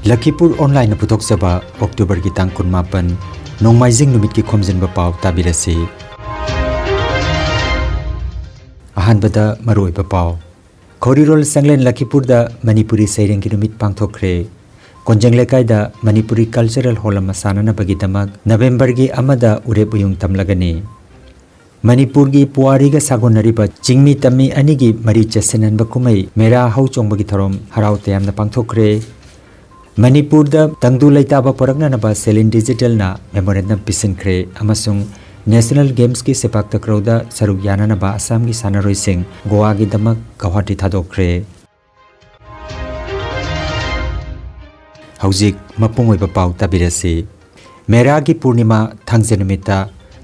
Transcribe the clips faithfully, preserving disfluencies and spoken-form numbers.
ꯂꯈꯤꯄꯨꯔ ꯑꯣꯟꯂꯥꯏꯟꯅ ꯄꯨꯊꯣꯛꯆꯕ ꯑꯣꯛꯇꯣꯕꯔꯒꯤ ꯇꯥꯡ ꯀꯨꯟꯃꯥꯄꯟ, ꯅꯣꯡꯃꯥꯏꯖꯤꯡ ꯅꯨꯃꯤꯠꯀꯤ ꯈꯣꯝꯖꯤꯟꯕ ꯄꯥꯎ ꯇꯥꯕꯤꯔꯁꯤ꯫ ꯑꯍꯥꯟꯕꯗ ꯃꯔꯨꯑꯣꯏꯕ ꯄꯥꯎ꯫ ꯈꯣꯔꯤꯔꯣꯜ ꯆꯪꯂꯦꯟ ꯂꯈꯤꯄꯨꯔꯗ ꯃꯅꯤꯄꯨꯔꯤ ꯁꯩꯔꯦꯡꯒꯤ ꯅꯨꯃꯤꯠ ꯄꯥꯡꯊꯣꯛꯈ꯭ꯔꯦ꯫ ꯀꯣꯟꯖꯦꯡ ꯂꯩꯀꯥꯏꯗ ꯃꯅꯤꯄꯨꯔꯤ ꯀꯜꯆꯔꯦꯜ ꯍꯣꯜ ꯑꯃ ꯁꯥꯅꯅꯕꯒꯤꯗꯃꯛ ꯅꯕꯦꯝꯕꯔꯒꯤ ꯑꯃꯗ ꯎꯔꯦꯞ ꯎꯌꯨꯡ ꯇꯝꯂꯒꯅꯤ꯫ ꯃꯅꯤꯄꯨꯔꯒꯤ ꯄꯨꯋꯥꯔꯤꯒ ꯁꯥꯒꯣꯟꯅꯔꯤꯕ ꯆꯤꯡꯃꯤ ꯇꯝꯃꯤ ꯑꯅꯤꯒꯤ ꯃꯔꯤ ꯆꯦꯠꯁꯤꯟꯅꯍꯟꯕ ꯀꯨꯝꯍꯩ ꯃꯦꯔꯥ ꯍꯧ ꯆꯣꯡꯕꯒꯤ ꯊꯧꯔꯝ ꯍꯔꯥꯎ ꯇꯌꯥꯝꯅ ꯄꯥꯡꯊꯣꯛꯈ꯭ꯔꯦ꯫ ꯃꯅꯤꯄꯨꯔꯗ ꯇꯪꯗꯨ ꯂꯩꯇꯥꯕ ꯄꯨꯔꯛꯅꯅꯕ ꯁꯦꯂꯤꯟ ꯗꯤꯖꯤꯇꯦꯜꯅ ꯃꯦꯃꯣꯔꯦꯟꯗꯝ ꯄꯤꯁꯤꯟꯈ꯭ꯔꯦ ꯑꯃꯁꯨꯡ ꯅꯦꯁꯅꯦꯜ ꯒꯦꯝꯁꯀꯤ ꯁꯦꯄꯥꯛ ꯇꯀ꯭ꯔꯧꯗ ꯁꯔꯨꯛ ꯌꯥꯅꯅꯕ ꯑꯁꯥꯝꯒꯤ ꯁꯥꯟꯅꯔꯣꯏꯁꯤꯡ ꯒꯣꯋꯥꯒꯤꯗꯃꯛ ꯒꯧꯍꯥꯇꯤ ꯊꯥꯗꯣꯛꯈ꯭ꯔꯦ꯫ ꯍꯧꯖꯤꯛ ꯃꯄꯨꯡ ꯑꯣꯏꯕ ꯄꯥꯎ ꯇꯥꯕꯤꯔꯁꯤ꯫ ꯃꯦꯔꯥꯒꯤ ꯄꯨꯔꯅꯤꯃꯥ ꯊꯥꯡꯖ ꯅꯨꯃꯤꯠꯇ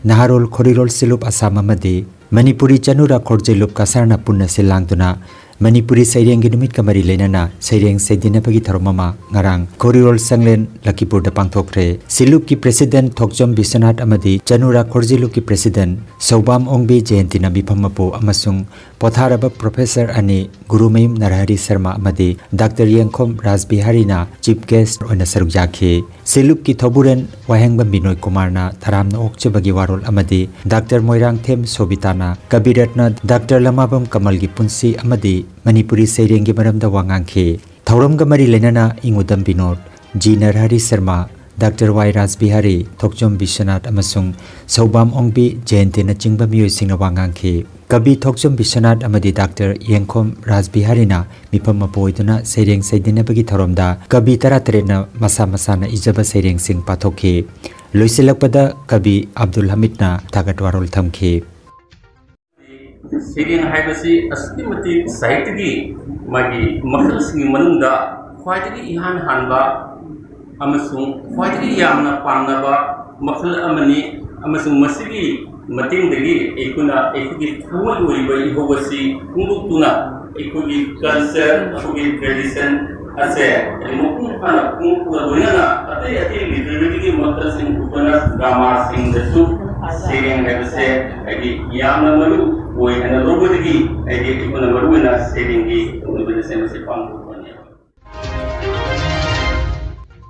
ꯅꯍꯥꯔꯣꯜ ꯈꯣꯔꯤꯔꯣꯜ ꯁꯤꯂꯨꯞ ꯑꯁꯥꯝ ꯑꯃꯗꯤ ꯃꯅꯤꯄꯨꯔꯤ ꯆꯅꯨꯔꯥ ꯈꯣꯔꯖꯤꯂꯨꯞ ꯀꯁꯥꯔꯅ ꯄꯨꯟꯅ ꯁꯤꯜ ꯂꯥꯡꯗꯨꯅ ꯃꯅꯤꯄꯨꯔꯤ ꯁꯩꯔꯦꯡꯒꯤ ꯅꯨꯃꯤꯠꯀ ꯃꯔꯤ ꯂꯩꯅꯅ ꯁꯩꯔꯦꯡ ꯁꯩꯗꯤꯟꯅꯕꯒꯤ ꯊꯧꯔꯝ ꯑꯃ ꯉꯔꯥꯡ ꯈꯣꯔꯤꯔꯣꯜ ꯁꯪꯂꯦꯟ ꯂꯈꯤꯄꯨꯔꯗ ꯄꯥꯡꯊꯣꯛꯈ꯭ꯔꯦ꯫ ꯁꯤꯂꯨꯞꯀꯤ ꯄ꯭ꯔꯦꯁꯤꯗꯦꯟꯠ ꯊꯣꯛꯆꯣꯝ ꯕꯤꯁ꯭ꯋꯅꯥꯊ ꯑꯃꯗꯤ ꯆꯅꯨꯔꯥ ꯈꯣꯔꯖꯤꯂꯨꯞꯀꯤ ꯄ꯭ꯔꯦꯁꯤꯗꯦꯟꯠ ꯁꯧꯕꯥꯝ ꯑꯣꯡꯕꯤ ꯖꯌꯟꯇꯤꯅ ꯃꯤꯐꯝ ꯃꯄꯨ ꯑꯃꯁꯨꯡ ꯄꯣꯊꯥꯔꯕ ꯄ꯭ꯔꯣꯐꯦꯁꯔ ꯑꯅꯤ ꯒꯨꯔꯨꯃꯌꯨꯝ ꯅꯔꯍꯔꯤ ꯁꯔꯃ ꯑꯃꯗꯤ ꯗꯥꯛꯇꯔ ꯌꯦꯡꯈꯣꯝ ꯔꯥꯖꯕꯤꯍꯥꯔꯤꯅ ꯆꯤꯐ ꯒꯦꯁ꯭ꯠ ꯑꯣꯏꯅ ꯁꯔꯨꯛ ꯌꯥꯈꯤ꯫ ꯁꯤꯂꯨꯞꯀꯤ ꯊꯧꯕꯨꯔꯦꯟ ꯋꯥꯍꯦꯡꯕꯝ ꯕꯤꯅꯣꯏ ꯀꯨꯃꯥꯔꯅ ꯇꯔꯥꯝꯅ ꯑꯣꯛꯆꯕꯒꯤ ꯋꯥꯔꯣꯜ ꯑꯃꯗꯤ ꯗꯥꯛꯇꯔ ꯃꯣꯏꯔꯥꯡꯊꯦꯝ ꯁꯣꯕꯤꯇꯥꯅ ꯀꯕꯤꯔꯠꯅ ꯗꯥꯛꯇꯔ ꯂꯃꯥꯕꯝ ꯀꯃꯜꯒꯤ ꯄꯨꯟꯁꯤ ꯑꯃꯗꯤ ꯃꯅꯤꯄꯨꯔꯤ ꯁꯩꯔꯦꯡꯒꯤ ꯃꯔꯝꯗ ꯋꯥ ꯉꯥꯡꯈꯤ꯫ ꯊꯧꯔꯝꯒ ꯃꯔꯤ ꯂꯩꯅꯅ ꯏꯉꯨꯗꯝ ꯕꯤꯅꯣꯗ, ꯖꯤ ꯅꯔꯍꯔꯤ ꯁꯔꯃ, ꯗꯥꯛꯇꯔ ꯋꯥꯏ ꯔꯥꯖꯕꯤꯍꯥꯔꯤ, ꯊꯣꯛꯆꯣꯝ ꯕꯤꯁ꯭ꯋꯅꯥꯊ ꯑꯃꯁꯨꯡ ꯁꯧꯕꯥꯝ ꯑꯣꯡꯕꯤ ꯖꯌꯟꯇꯤꯅꯆꯤꯡꯕ ꯃꯤꯑꯣꯏꯁꯤꯡꯅ ꯋꯥ ꯉꯥꯡꯈꯤ꯫ ꯀꯕꯤ ꯊꯣꯛꯆꯣꯝ ꯕꯤꯁ꯭ꯋꯅꯥꯊ ꯑꯃꯗꯤ ꯗꯥꯛꯇꯔ ꯌꯦꯡꯈꯣꯝ ꯔꯥꯖꯕꯤꯍꯥꯔꯤꯅ ꯃꯤꯐꯝ ꯃꯄꯨ ꯑꯣꯏꯗꯨꯅ ꯁꯩꯔꯦꯡ ꯁꯩꯗꯤꯟꯅꯕꯒꯤ ꯊꯧꯔꯝꯗ ꯀꯕꯤ ꯇꯔꯥꯇꯔꯦꯠꯅ ꯃꯁꯥ ꯃꯁꯥꯅ ꯏꯖꯕ ꯁꯩꯔꯦꯡꯁꯤꯡ ꯄꯥꯊꯣꯛꯈꯤ꯫ ꯂꯣꯏꯁꯤꯜꯂꯛꯄꯗ ꯀꯕꯤ ꯑꯕꯗꯨꯜ ꯍꯃꯤꯗꯅ ꯊꯥꯒꯠ ꯋꯥꯔꯣꯜ ꯊꯝꯈꯤ꯫ ꯁꯩꯔꯦꯡ ꯍꯥꯏꯕꯁꯤ ꯑꯁꯨꯛꯀꯤ ꯃꯇꯤꯛ ꯁꯥꯍꯤꯇ꯭ꯌꯒꯤ ꯃꯥꯒꯤ ꯃꯈꯜꯁꯤꯡꯒꯤ ꯃꯅꯨꯡꯗ ꯈ꯭ꯋꯥꯏꯗꯒꯤ ꯏꯍꯥꯟ ꯍꯥꯟꯕ ꯑꯃꯁꯨꯡ ꯈ꯭ꯋꯥꯏꯗꯒꯤ ꯌꯥꯝꯅ ꯄꯥꯝꯅꯕ ꯃꯈꯜ ꯑꯃꯅꯤ, ꯑꯃꯁꯨꯡ ꯃꯁꯤꯒꯤ ꯃꯇꯦꯡꯗꯒꯤ ꯑꯩꯈꯣꯏꯅ ꯑꯩꯈꯣꯏꯒꯤ ꯊꯃꯣꯏ ꯑꯣꯏꯔꯤꯕ ꯏꯍꯧ ꯑꯁꯤ ꯐꯣꯡꯗꯣꯛꯇꯨꯅ ꯑꯩꯈꯣꯏꯒꯤ ꯀꯜꯆꯔ, ꯑꯩꯈꯣꯏꯒꯤ ꯇ꯭ꯔꯦꯗꯤꯁꯟ ꯑꯁꯦ ꯍꯥꯏꯗꯤ ꯃꯄꯨꯡ ꯐꯥꯅ ꯐꯣꯡꯗꯣꯛꯄꯒ ꯂꯣꯏꯅꯅ ꯑꯇꯩ ꯑꯇꯩ ꯂꯤꯇꯔꯦꯔꯤꯒꯤ ꯃꯈꯜꯁꯤꯡ ꯑꯩꯈꯣꯏꯅ ꯗ꯭ꯔꯃꯥꯁꯤꯡꯗꯁꯨ ꯁꯩꯔꯦꯡ ꯍꯥꯏꯕꯁꯦ ꯍꯥꯏꯗꯤ ꯌꯥꯝꯅ ꯃꯔꯨ ꯑꯣꯏ ꯍꯥꯏꯅ ꯂꯧꯕꯗꯒꯤ ꯍꯥꯏꯗꯤ ꯑꯩꯈꯣꯏꯅ ꯃꯔꯨ ꯑꯣꯏꯅ ꯁꯩꯔꯦꯡꯒꯤ ꯑꯣꯏꯕ ꯁꯦꯝꯕꯁꯦ ꯄꯥꯡꯊꯣꯛꯄꯅꯤ꯫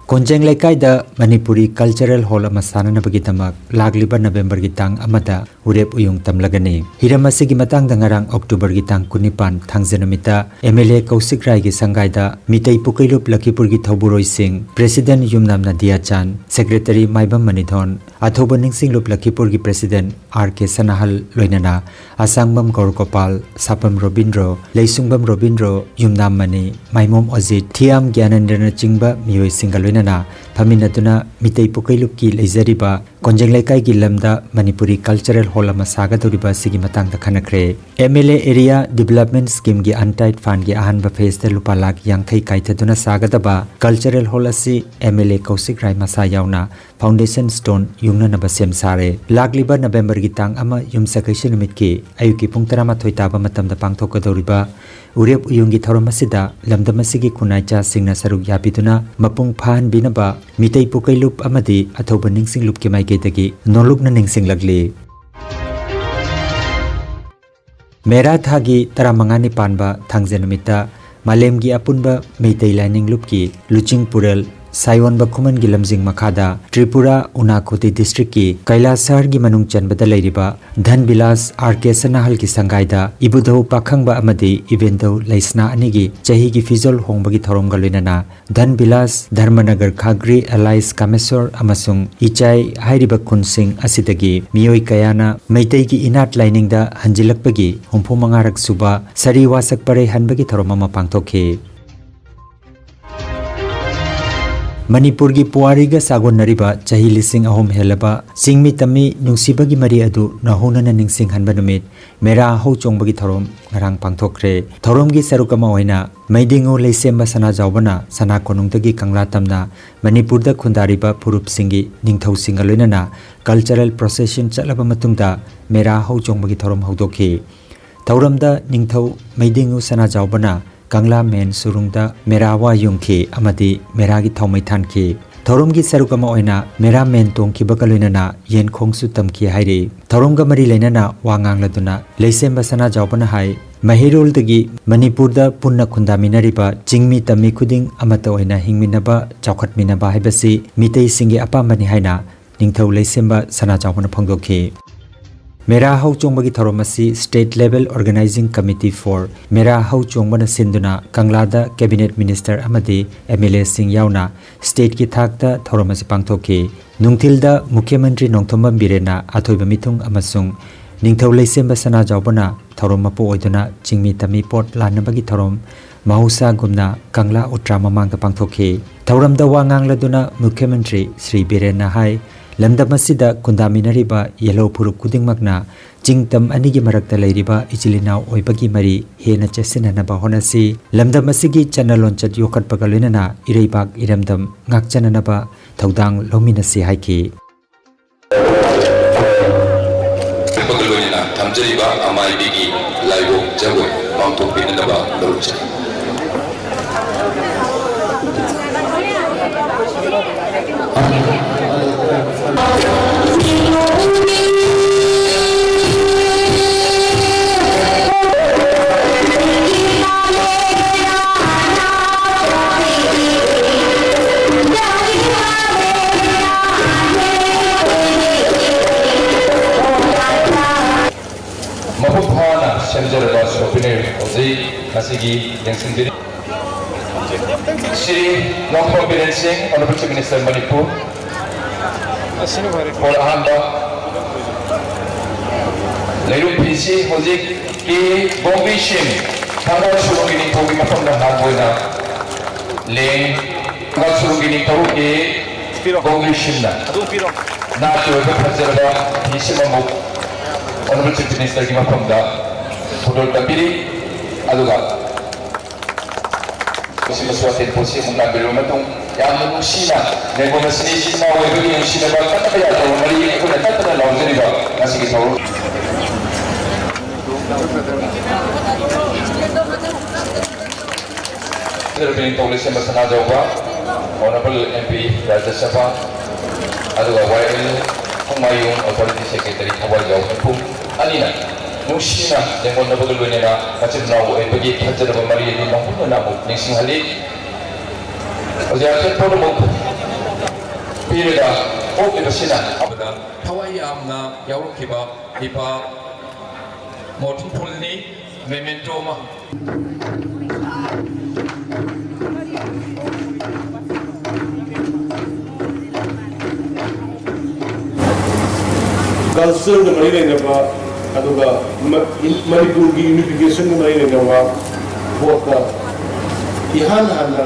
ꯀꯣꯟꯖꯦꯡ ꯂꯩꯀꯥꯏꯗ ꯃꯅꯤꯄꯨꯔꯤ ꯀꯜꯆꯔꯦꯜ ꯍꯣꯜ ꯑꯃ ꯁꯥꯅꯅꯕꯒꯤꯗꯃꯛ ꯂꯥꯛꯂꯤꯕ ꯅꯕꯦꯝꯕꯔꯒꯤ ꯇꯥꯡ ꯑꯃꯗ ꯎꯔꯦꯞ ꯎꯌꯨꯡ ꯇꯝꯂꯒꯅꯤ꯫ ꯍꯤꯔꯝ ꯑꯁꯤꯒꯤ ꯃꯇꯥꯡꯗ ꯉꯔꯥꯡ ꯑꯣꯛꯇꯣꯕꯔꯒꯤ ꯇꯥꯡ ꯀꯨꯟꯅꯤꯄꯥꯟ ꯊꯥꯡꯖ ꯅꯨꯃꯤꯠꯇ ꯑꯦꯝ ꯑꯦꯜ ꯑꯦ ꯀꯧꯁꯤꯛ ꯔꯥꯏꯒꯤ ꯁꯪꯒꯥꯏꯗ ꯃꯤꯇꯩ ꯄꯨꯀꯩꯂꯨꯞ ꯂꯈꯤꯄꯨꯔꯒꯤ ꯊꯧꯕꯨꯔꯣꯏꯁꯤꯡ, ꯄ꯭ꯔꯦꯁꯤꯗꯦꯟꯠ ꯌꯨꯝꯅꯥꯝ ꯅꯗꯤꯌꯥꯆꯥꯟ, ꯁꯦꯀ꯭ꯔꯦꯇꯔꯤ ꯃꯥꯏꯕꯝ ꯃꯅꯤꯊꯣꯟ, ꯑꯊꯧꯕ ꯅꯤꯡꯁꯤꯡꯂꯨꯞ ꯂꯈꯤꯄꯨꯔꯒꯤ ꯄ꯭ꯔꯦꯁꯤꯗꯦꯟꯠ ꯑꯥꯔ ꯀꯦ ꯁꯅꯥꯍꯜ, ꯂꯣꯏꯅꯅ ꯑꯁꯥꯡꯕꯝ ꯒꯧꯔꯒꯣꯄꯥꯜ, ꯁꯥꯄꯝ ꯔꯣꯕꯤꯟꯗ꯭ꯔꯣ, ꯂꯩꯁꯨꯡꯕꯝ ꯔꯣꯕꯤꯟꯗ꯭ꯔꯣ, ꯌꯨꯝꯅꯥꯝ ꯃꯅꯤ, ꯃꯥꯏꯃꯣꯝ ꯑꯣꯖꯤꯠ, ꯊꯤꯌꯥꯝ ꯒ꯭ꯌꯥꯅꯦꯟꯗ꯭ꯔꯅꯆꯤꯡꯕ ꯃꯤꯑꯣꯏꯁꯤꯡꯒ ꯂꯣꯏꯅꯅ ꯐꯝꯃꯤꯟꯅꯗꯨꯅ ꯃꯤꯇꯩ ꯄꯨꯀꯩꯂꯨꯞꯀꯤ ꯂꯩꯖꯔꯤꯕ ꯀꯣꯟꯖꯦꯡ ꯂꯩꯀꯥꯏꯒꯤ ꯂꯝꯗ ꯃꯅꯤꯄꯨꯔꯤ ꯀꯜꯆꯔꯦꯜ ꯍꯣꯜ ꯑꯃ ꯁꯥꯒꯗꯧꯔꯤꯕ ꯑꯁꯤꯒꯤ ꯃꯇꯥꯡꯗ ꯈꯟꯅꯈ꯭ꯔꯦ꯫ ꯑꯦꯝ ꯑꯦꯜ ꯑꯦ ꯑꯦꯔꯤꯌꯥ ꯗꯤꯕꯂꯞꯃꯦꯟꯠ ꯁ꯭ꯀꯤꯝꯒꯤ ꯑꯟꯇꯥꯏꯠ ꯐꯟꯒꯤ ꯑꯍꯥꯟꯕ ꯐꯦꯖꯇ ꯂꯨꯄꯥ ꯂꯥꯈ ꯌꯥꯡꯈꯩ ꯀꯥꯏꯊꯗꯨꯅ ꯁꯥꯒꯗꯕ ꯀꯜꯆꯔꯦꯜ ꯍꯣꯜ ꯑꯁꯤ ꯑꯦꯝ ꯑꯦꯜ ꯑꯦ ꯀꯧꯁꯤꯛ ꯔꯥꯏ ꯃꯁꯥ ꯌꯥꯎꯅ ꯐꯥꯎꯟꯗꯦꯁꯟ ꯁ꯭ꯇꯣꯟ ꯌꯨꯡꯅꯅꯕ ꯁꯦꯝ ꯁꯥꯔꯦ꯫ ꯂꯥꯛꯂꯤꯕ ꯅꯕꯦꯝꯕꯔꯒꯤ ꯇꯥꯡ ꯑꯃ ꯌꯨꯝꯁꯀꯩꯁ ꯅꯨꯃꯤꯠꯀꯤ ꯑꯌꯨꯛꯀꯤ ꯄꯨꯡ ꯇꯔꯥꯃꯥꯊꯣꯏ ꯇꯥꯕ ꯃꯇꯝꯗ ꯄꯥꯡꯊꯣꯛꯀꯗꯧꯔꯤꯕ ꯎꯔꯦꯞ ꯎꯌꯨꯡꯒꯤ ꯊꯧꯔꯝ ꯑꯁꯤꯗ ꯂꯝꯗꯝ ꯑꯁꯤꯒꯤ ꯈꯨꯟꯅꯥꯏꯆꯥꯁꯤꯡꯅ ꯁꯔꯨꯛ ꯌꯥꯕꯤꯗꯨꯅ ꯃꯄꯨꯡ ꯐꯥꯍꯟꯕꯤꯅꯕ ꯃꯤꯇꯩ ꯄꯨꯀꯩꯂꯨꯞ ꯑꯃꯗꯤ ꯑꯊꯧꯕ ꯅꯤꯡꯁꯤꯡꯂꯨꯞꯀꯤ ꯃꯥꯏꯀꯩꯗꯒꯤ ꯅꯣꯂꯨꯛꯅ ꯅꯤꯡꯁꯤꯡꯂꯛꯂꯤ꯫ ꯃꯦꯔꯥ ꯊꯥꯒꯤ ꯇꯔꯥꯃꯉꯥꯅꯤ ꯄꯥꯟꯕ ꯊꯥꯡꯖ ꯅꯨꯃꯤꯠꯇ ꯃꯥꯂꯦꯝꯒꯤ ꯑꯄꯨꯟꯕ ꯃꯩꯇꯩ ꯂꯥꯏꯅꯤꯡ ꯂꯨꯞꯀꯤ ꯂꯨꯆꯤꯡ ꯄꯨꯔꯦꯜ ꯁꯥꯌꯣꯟꯕ ꯈꯨꯃꯟꯒꯤ ꯂꯝꯖꯤꯡ ꯃꯈꯥꯗ ꯇ꯭ꯔꯤꯄꯨꯔꯥ ꯎꯅꯥꯈꯨꯇꯤ ꯗꯤꯁꯇ꯭ꯔꯤꯛꯀꯤ ꯀꯩꯂꯥꯁ ꯁꯍꯔꯒꯤ ꯃꯅꯨꯡ ꯆꯟꯕꯗ ꯂꯩꯔꯤꯕ ꯙꯟꯕꯤꯂꯥꯁ ꯑꯥꯔ ꯀꯦ ꯁꯅꯥꯍꯜꯒꯤ ꯁꯪꯒꯥꯏꯗ ꯏꯕꯨꯙꯧ ꯄꯥꯈꯪꯕ ꯑꯃꯗꯤ ꯏꯕꯦꯟꯙꯧ ꯂꯩꯁꯅꯥ ꯑꯅꯤꯒꯤ ꯆꯍꯤꯒꯤ ꯐꯤꯖꯣꯜ ꯍꯣꯡꯕꯒꯤ ꯊꯧꯔꯝꯒ ꯂꯣꯏꯅꯅ ꯙꯟꯕꯤꯂꯥꯁ, ꯙꯔꯃꯅꯒꯔ ꯈꯥꯒ꯭ꯔꯤ, ꯑꯦꯂꯥꯏꯁ ꯀꯥꯃꯦꯁꯣꯔ ꯑꯃꯁꯨꯡ ꯏꯆꯥꯏ ꯍꯥꯏꯔꯤꯕ ꯈꯨꯟꯁꯤꯡ ꯑꯁꯤꯗꯒꯤ ꯃꯤꯑꯣꯏ ꯀꯌꯥꯅ ꯃꯩꯇꯩꯒꯤ ꯏꯅꯥꯠ ꯂꯥꯏꯅꯤꯡꯗ ꯍꯟꯖꯤꯜꯂꯛꯄꯒꯤ ꯍꯨꯝꯐꯨ ꯃꯉꯥꯔꯛ ꯁꯨꯕ ꯁꯔꯤ ꯋꯥꯁꯛ ꯄꯔꯦ ꯍꯟꯕꯒꯤ ꯊꯧꯔꯝ ꯑꯃ ꯄꯥꯡꯊꯣꯛꯈꯤ꯫ ꯃꯅꯤꯄꯨꯔꯒꯤ ꯄꯨꯋꯥꯔꯤꯒ ꯁꯥꯒꯣꯟꯅꯔꯤꯕ ꯆꯍꯤ ꯂꯤꯁꯤꯡ ꯑꯍꯨꯝ ꯍꯦꯜꯂꯕ ꯆꯤꯡꯃꯤ ꯇꯝꯃꯤ ꯅꯨꯡꯁꯤꯕꯒꯤ ꯃꯔꯤ ꯑꯗꯨ ꯅꯧꯍꯧꯅꯅ ꯅꯤꯡꯁꯤꯡꯍꯟꯕ ꯅꯨꯃꯤꯠ ꯃꯦꯔꯥ ꯍꯧ ꯆꯣꯡꯕꯒꯤ ꯊꯧꯔꯝ ꯉꯔꯥꯡ ꯄꯥꯡꯊꯣꯛꯈ꯭ꯔꯦ꯫ ꯊꯧꯔꯝꯒꯤ ꯁꯔꯨꯛ ꯑꯃ ꯑꯣꯏꯅ ꯃꯩꯗꯤꯉꯨ ꯂꯩꯁꯦꯝꯕ ꯁꯅꯥꯖꯥꯎꯕꯅ ꯁꯅꯥ ꯀꯣꯅꯨꯡꯗꯒꯤ ꯀꯪꯂꯥ ꯇꯝꯅ ꯃꯅꯤꯄꯨꯔꯗ ꯈꯨꯟꯗꯥꯔꯤꯕ ꯐꯨꯔꯨꯞꯁꯤꯡꯒꯤ ꯅꯤꯡꯊꯧꯁꯤꯡꯒ ꯂꯣꯏꯅꯅ ꯀꯜꯆꯔꯦꯜ ꯄ꯭ꯔꯣꯁꯦꯁꯟ ꯆꯠꯂꯕ ꯃꯇꯨꯡꯗ ꯃꯦꯔꯥ ꯍꯧ ꯆꯣꯡꯕꯒꯤ ꯊꯧꯔꯝ ꯍꯧꯗꯣꯛꯈꯤ꯫ ꯊꯧꯔꯝꯗ ꯅꯤꯡꯊꯧ ꯃꯩꯗꯤꯉꯨ ꯁꯅꯥꯖꯥꯎꯕꯅ ꯀꯪꯂꯥ ꯃꯦꯟ ꯁꯨꯔꯨꯡꯗ ꯃꯦꯔꯥ ꯋꯥ ꯌꯨꯡꯈꯤ ꯑꯃꯗꯤ ꯃꯦꯔꯥꯒꯤ ꯊꯥꯎꯃꯩ ꯊꯥꯟꯈꯤ꯫ ꯊꯧꯔꯝꯒꯤ ꯁꯔꯨꯛ ꯑꯃ ꯑꯣꯏꯅ ꯃꯦꯔꯥ ꯃꯦꯟ ꯇꯣꯡꯈꯤꯕꯒ ꯂꯣꯏꯅꯅ ꯌꯦꯟꯈꯣꯡꯁꯨ ꯇꯝꯈꯤ ꯍꯥꯏꯔꯤ꯫ ꯊꯧꯔꯝꯒ ꯃꯔꯤ ꯂꯩꯅꯅ ꯋꯥ ꯉꯥꯡꯂꯗꯨꯅ ꯂꯩꯁꯦꯝꯕ ꯁꯅꯥꯖꯥꯎꯕꯅ ꯍꯥꯏ, ꯃꯍꯩꯔꯣꯜꯗꯒꯤ ꯃꯅꯤꯄꯨꯔꯗ ꯄꯨꯟꯅ ꯈꯨꯟꯗꯥꯃꯤꯟꯅꯔꯤꯕ ꯆꯤꯡꯃꯤ ꯇꯝꯃꯤ ꯈꯨꯗꯤꯡ ꯑꯃꯠꯇ ꯑꯣꯏꯅ ꯍꯤꯡꯃꯤꯟꯅꯕ, ꯆꯥꯎꯈꯠꯃꯤꯟꯅꯕ ꯍꯥꯏꯕꯁꯤ ꯃꯤꯇꯩꯁꯤꯡꯒꯤ ꯑꯄꯥꯝꯕꯅꯤ ꯍꯥꯏꯅ ꯅꯤꯡꯊꯧ ꯂꯩꯁꯦꯝꯕ ꯁꯅꯥꯖꯥꯎꯕꯅ ꯐꯣꯡꯗꯣꯛꯈꯤ꯫ ꯃꯦꯔꯥ ꯍꯧ ꯆꯣꯡꯕꯒꯤ ꯊꯧꯔꯝ ꯑꯁꯤ State Level Organizing Committee for ꯃꯦꯔꯥ ꯍꯧ ꯆꯣꯡꯕꯅ ꯁꯤꯟꯗꯨꯅ ꯀꯪꯂꯥꯗ Cabinet Minister ꯑꯃꯗꯤ M L A ꯁꯤꯡ ꯌꯥꯎꯅ stateꯀꯤ ꯊꯥꯛꯇ ꯊꯧꯔꯝ ꯑꯁꯤ ꯄꯥꯡꯊꯣꯛꯈꯤ꯫ ꯅꯨꯡꯊꯤꯜꯗ ꯃꯨꯈ꯭ꯌ ꯃꯟꯇ꯭ꯔꯤ ꯅꯣꯡꯊꯣꯝꯕꯝ ꯕꯤꯔꯦꯟꯅ ꯑꯊꯣꯏꯕ ꯃꯤꯊꯨꯡ ꯑꯃꯁꯨꯡ ꯅꯤꯡꯊꯧ ꯂꯩꯁꯦꯝꯕ ꯁꯅꯥꯖꯥꯎꯕꯅ ꯊꯧꯔꯝ ꯃꯄꯨ ꯑꯣꯏꯗꯨꯅ ꯆꯤꯡꯃꯤ ꯇꯝꯃꯤ ꯄꯣꯠ ꯂꯥꯟꯅꯕꯒꯤ ꯊꯧꯔꯝ ꯃꯍꯧꯁꯥꯒꯨꯝꯅ ꯀꯪꯂꯥ ꯎꯇ꯭ꯔꯥ ꯃꯃꯥꯡꯗ ꯄꯥꯡꯊꯣꯛꯈꯤ꯫ ꯊꯧꯔꯝꯗ ꯋꯥ ꯉꯥꯡꯂꯗꯨꯅ ꯃꯨꯈ꯭ꯌ ꯃꯟꯇ꯭ꯔꯤ ꯁ꯭ꯔꯤ ꯕꯤꯔꯦꯟꯅ ꯍꯥꯏ, ꯂꯝꯗꯝ ꯑꯁꯤꯗ ꯈꯨꯟꯗꯥꯃꯤꯟꯅꯔꯤꯕ ꯌꯦꯜꯍꯧ ꯐꯨꯔꯨꯞ ꯈꯨꯗꯤꯡꯃꯛꯅ ꯆꯤꯡ ꯇꯝ ꯑꯅꯤꯒꯤ ꯃꯔꯛꯇ ꯂꯩꯔꯤꯕ ꯏꯆꯤꯜ ꯏꯅꯥꯎ ꯑꯣꯏꯕꯒꯤ ꯃꯔꯤ ꯍꯦꯟꯅ ꯆꯦꯠꯁꯤꯟꯅꯅꯕ ꯍꯣꯠꯅꯁꯤ꯫ ꯂꯝꯗꯝ ꯑꯁꯤꯒꯤ ꯆꯠꯅ ꯂꯣꯟꯆꯠ ꯌꯣꯛꯈꯠꯄꯒ ꯂꯣꯏꯅꯅ ꯏꯔꯩꯕꯥꯛ ꯏꯔꯝꯗꯝ ꯉꯥꯛꯆꯅꯅꯕ ꯊꯧꯗꯥꯡ ꯂꯧꯃꯤꯟꯅꯁꯤ ꯍꯥꯏꯈꯤ꯫ ꯂꯣꯏꯅꯅ ꯊꯝꯖꯔꯤꯕ ꯑꯃꯥꯏꯕꯤꯒꯤ ꯂꯥꯏꯕꯧ ꯖꯒꯣꯏ ꯄꯥꯡꯊꯣꯛꯄꯤꯅꯅꯕ ꯂꯧꯖꯩ꯫ ꯃꯄꯨꯡ ꯐꯥꯅ ꯁꯦꯝꯖꯔꯕ souvenir ꯍꯧꯖꯤꯛ ꯉꯁꯤꯒꯤ ꯌꯦꯡꯁꯤꯟꯕꯤꯔꯤ꯫ ꯁ꯭ꯔꯤ ꯅꯣꯡꯊꯣꯝ ꯕꯤꯔꯦꯟ ꯁꯤꯡ, Honorable Chief Minister ꯃꯅꯤꯄꯨꯔ꯫ ꯑꯁꯤꯅ ꯐꯔꯦ꯫ ꯄꯣꯠ ꯑꯍꯥꯟꯕ ꯂꯩꯔꯨꯝ ꯐꯤꯁꯤ ꯍꯧꯖꯤꯛꯀꯤ ꯒꯣꯡꯕꯤ ꯁꯤꯝ, ꯊꯥꯡꯒꯣꯜ ꯁꯨꯔꯨꯡꯒꯤ ꯅꯤꯡꯊꯧꯒꯤ ꯃꯐꯝꯗ ꯍꯥꯟꯕ ꯑꯣꯏꯅ ꯂꯦꯡ, ꯊꯥꯡꯒꯣꯜ ꯁꯨꯔꯨꯡꯒꯤ ꯅꯤꯡꯊꯧꯒꯤ ꯄꯤꯔꯣ꯫ ꯒꯣꯡꯕꯤ ꯁꯤꯝꯅ ꯑꯗꯨ ꯄꯤꯔꯣ꯫ ꯅꯥꯠꯀꯤ ꯑꯣꯏꯕ ꯐꯖꯔꯕ ꯐꯤꯁꯤꯃ ꯑꯃꯨꯛ Honorable Chief Minister ꯒꯤ ꯃꯐꯝꯗ ꯊꯧꯒꯜ ꯇꯝꯕꯤꯔꯤ꯫ ꯑꯗꯨꯒ ꯃꯁꯤꯃꯁꯨ ꯑꯇꯦꯟ ꯄꯣꯠꯁꯤ ꯑꯃꯨꯛ ꯂꯥꯟꯕꯤꯔꯕ ꯃꯇꯨꯡ, ꯌꯥꯝꯅ ꯅꯨꯡꯁꯤꯅ ꯂꯦꯡꯒꯣꯜ ꯑꯁꯤꯅ ꯏꯆꯤꯟ ꯏꯅꯥꯎ ꯑꯣꯏꯕꯒꯤ ꯅꯨꯡꯁꯤꯅꯕ ꯀꯟꯅꯕ ꯌꯥꯗ꯭ꯔꯕ ꯃꯔꯤ ꯑꯩꯈꯣꯏꯅ ꯇꯠꯇꯅ ꯂꯥꯎꯖꯔꯤꯕ ꯉꯁꯤꯒꯤ ꯊꯧꯔꯝ꯫ ꯅꯤꯡꯊꯧ ꯂꯩꯁꯦꯝꯕ ꯁꯅꯥꯖꯥꯎꯕ, Honorable M ꯄꯤ ꯔꯥꯖ꯭ꯌ ꯁꯚꯥ, ꯑꯗꯨꯒ ꯋꯥꯏ ꯑꯦꯜ ꯈꯣꯡꯃꯥꯌꯨꯝ ꯑꯣꯊꯣꯔꯤꯇꯤ ꯁꯦꯀ꯭ꯔꯦꯇꯔꯤ ꯊꯧꯕꯥꯜ ꯌꯥꯎꯅ ꯄꯨꯡ ꯑꯅꯤꯅ ꯅꯨꯡꯁꯤꯅ ꯂꯦꯡꯒꯣꯟꯅꯕꯒ ꯂꯣꯏꯅꯅ ꯃꯆꯤꯟ ꯃꯅꯥꯎ ꯑꯣꯏꯕꯒꯤ ꯐꯖꯔꯕ ꯃꯔꯤ ꯑꯗꯨ ꯅꯧꯍꯧꯅꯅ ꯑꯃꯨꯛ ꯅꯤꯡꯁꯤꯡꯍꯜꯂꯤ꯫ ꯑꯣꯖꯥ ꯄꯨꯝꯅꯃꯛ ꯄꯤꯔꯒ ꯑꯣꯛꯂꯤꯕꯁꯤꯅ ꯑꯃꯗ ꯊꯋꯥꯏ ꯌꯥꯝꯅ ꯌꯥꯎꯔꯛꯈꯤꯕ ꯗꯤꯄꯥ ꯃꯣꯔꯇꯤꯡꯐꯨꯜꯅꯤ꯫ ꯃꯦꯃꯦꯟꯇꯣ ꯑꯃ꯫ ꯀꯜꯆꯔꯒ ꯃꯔꯤ ꯂꯩꯅꯕ, ꯑꯗꯨꯒ ꯃ-, ꯃꯅꯤꯄꯨꯔꯒꯤ ꯌꯨꯅꯤꯐꯤꯀꯦꯁꯟꯒ ꯃꯔꯤ ꯂꯩꯅꯕ ꯄꯣꯠꯇ ꯏꯍꯥꯟ ꯍꯥꯟꯅ